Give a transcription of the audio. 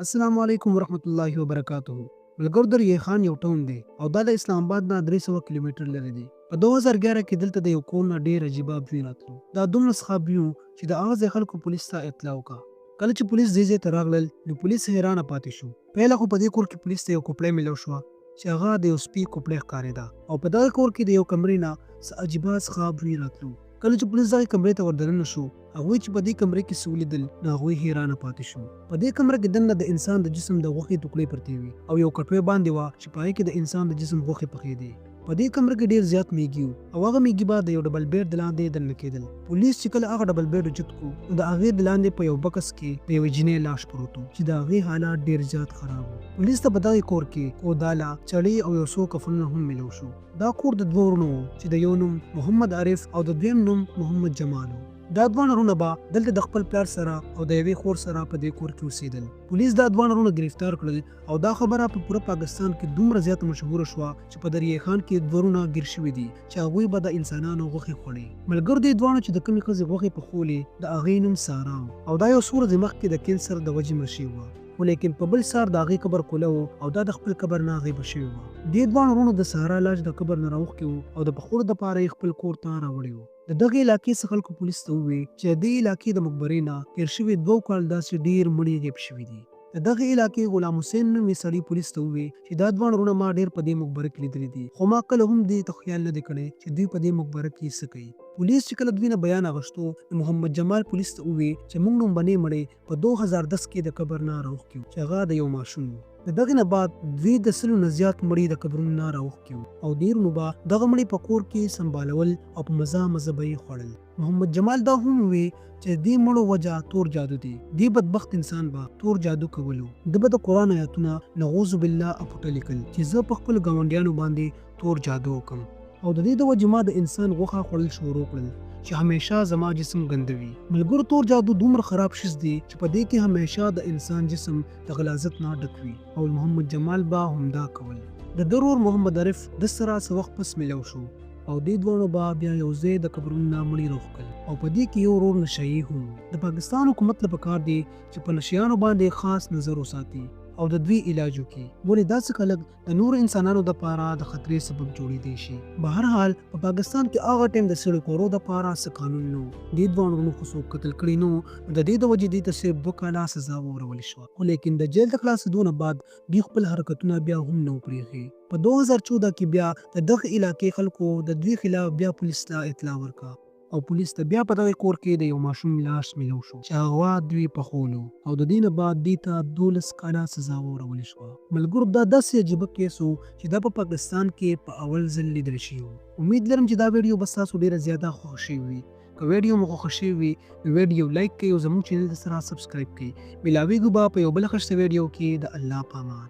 السلام علیکم ورحمت الله وبرکاته. ملګرو، دریای خان یو ټاون دی او دا د اسلام آباد نه 300 کیلومتر لرې دی. په 2011 کې دلته د یو کور نه ډیر عجیبه بوی راتلو. دا دومره څخه بوی و چې د هغه ځای خلکو پولیس ته اطلاع وکړه. کله چې پولیس دې ځای ته راغلل نو پولیس حیرانه پاتې شو. پهله خو په دې کور کې پولیس ته یو کوپړۍ میلاو شوه چې هغه د یو سپي کوپړۍ ښکارېده او په دغه کور کې د یو کمرې نه څه عجیبه څخه بوی راتلو. کله چې پولیس دغې کمرې ته وردننه شو، هغوی چې په دې کمرې کې څه ولیدل نو هغوی حیرانه پاتې شو. په دې کمره کې دننه د انسان د جسم د غوښې ټوکړې پرتې وې او یو کټوی باندې وه چې په هغې کې د انسان د جسم غوښې پخېدې. په دې کمره کې ډېر زیات میږي وو او هغه میږي به د یو ډبل بیډ د لاندې دننه کېدل. پولیس چې کله هغه ډبل بیډ اوچت کړو نو د هغې د لاندې په یو بکس کې د یوې جینۍ لاش پروت و چې د هغې حالات ډېر زیات خراب وو. پولیس ته په دغې کور کې کوداله، چړې او یو څو کفنونه هم میلاو شو. دا کور د دوو وروڼو وو چې د یو نوم محمد عارف او د دویم نوم محمد جمال وو. دا دواړه وروڼه به دلته د خپل پلار سره او د یوې خور سره په دې کور کې اوسېدل. پولیس دا دواړه وروڼه ګرفتار کړل او دا خبره په پوره پاکستان کې دومره زیاته مشهوره شوه چې په دریای خان کې دوه وروڼه ګیر شوي دي چې هغوی به د انسانانو غوښې خوړې. ملګرو دې دواړو چې د کومې ښځې غوښې پخولې د هغې نوم سارا و او دا یو څو ورځې مخکې د کینسر د وجې مړه شوې وه. خو لیکن په بل سهار د هغې قبر کوله وو او دا د خپل قبر نه غیبه شوې وه. دې دواړو وروڼو د سارا لاش د قبر نه راوښکې وو او د پخولو دپاره یې خپل کور ته راوړې وو. د دغې علاقې څه خلکو پولیس ته ووې چې د دې علاقې د مقبرې نه تېر شوي دوو کال داسې ډېر مړي غیب شوي دي. د دغې علاقې غلام حسین نومي سړي پولیس ته ووې چې دا دواړه وروڼه ما ډېر په دې مقبره کې لیدلي دي خو ما کله هم دې ته خیال نه دی کړی چې دوی په دې مقبره کې څه کوي. پولیس چې کله دوی نه بیان اغشتو نو محمد جمال پولیس ته ووې چې موږ ړومبنی مړی په 2010 کې د قبر نه راوښکي وو چې هغه د یو ماشوم وو. د دغې نه بعد دوی د سلو نه زیات مړي د قبرونو نه راوښکي وو او دې وروڼو به دغه مړي په کور کې سمبالول او په مزه مزه به یې خوړل. محمد جمال دا هم ووې چې د دې مړو وجه تور جادو دی، دې بدبخت انسان به تور جادو کولو، ده به د قرآن آیاتونه نعوذ بالله اپوټه لیکل چې زه په خپلو ګاونډیانو باندې تور جادو وکړم. او د دې د وجې ما د انسان غوښه خوړل شروع کړل چې همېشه زما جسم ګنده وي. ملګرو تور جادو دومره خراب شیز دی چې په دې کې همېشه د انسان جسم د غلاظت نه ډک وي او محمد جمال به همدا کول. د ده ورور محمد عارف ده سره څه وخت پس ملاو شو او دې دواړو به بیا یو ځای د قبرونو نه مړي راوښکل او په دې کې یو ورور نشه یي هم وو. د پاکستان حکومت له پکار دي چې په نشه یانو باندې خاص نظر وساتي او د دوی علاج وکړي ولې داسې خلک د نورو انسانانو د پاره د خطرې سبب جوړېدی شي. بهرحال په پاکستان کې هغه ټایم د سړي خورو د پاره څه قانون نه وو. دې دواړو وروڼو خو څوک قتل کړي نه وو نو د دې د وجې دوی ته صرف دوه کاله سزا واورول شوه خو لیکن د جیل د خلاصېدو نه بعد دوی خپل حرکتونه بیا هم نه وو پرېښي. په 2014 کې بیا د دغې علاقې خلکو د دوی خلاف بیا پولیس ته اطلاع ورکړه. او پولیس ته بیا په دغه کور کې د یو ماشوم لاش میلاو شو چې هغه دوی پخولو او د دې نه بعد دوی ته 12 کاله سزا واورول شوه. ملګرو دا داسې عجیبه کیس و چې دا په پاکستان کې په اول ځل لیدل شوی و. امید لرم چې دا ویډیو به ستاسو ډیره زیاته خوښه شوې وي. که ویډیو مو خوښه شوې وي نو ویډیو لایک کړئ او زموږ چینل سره سبسکرایب کړئ. ملاویږو به په یو بل ښایسته ویډیو کې د الله په امان.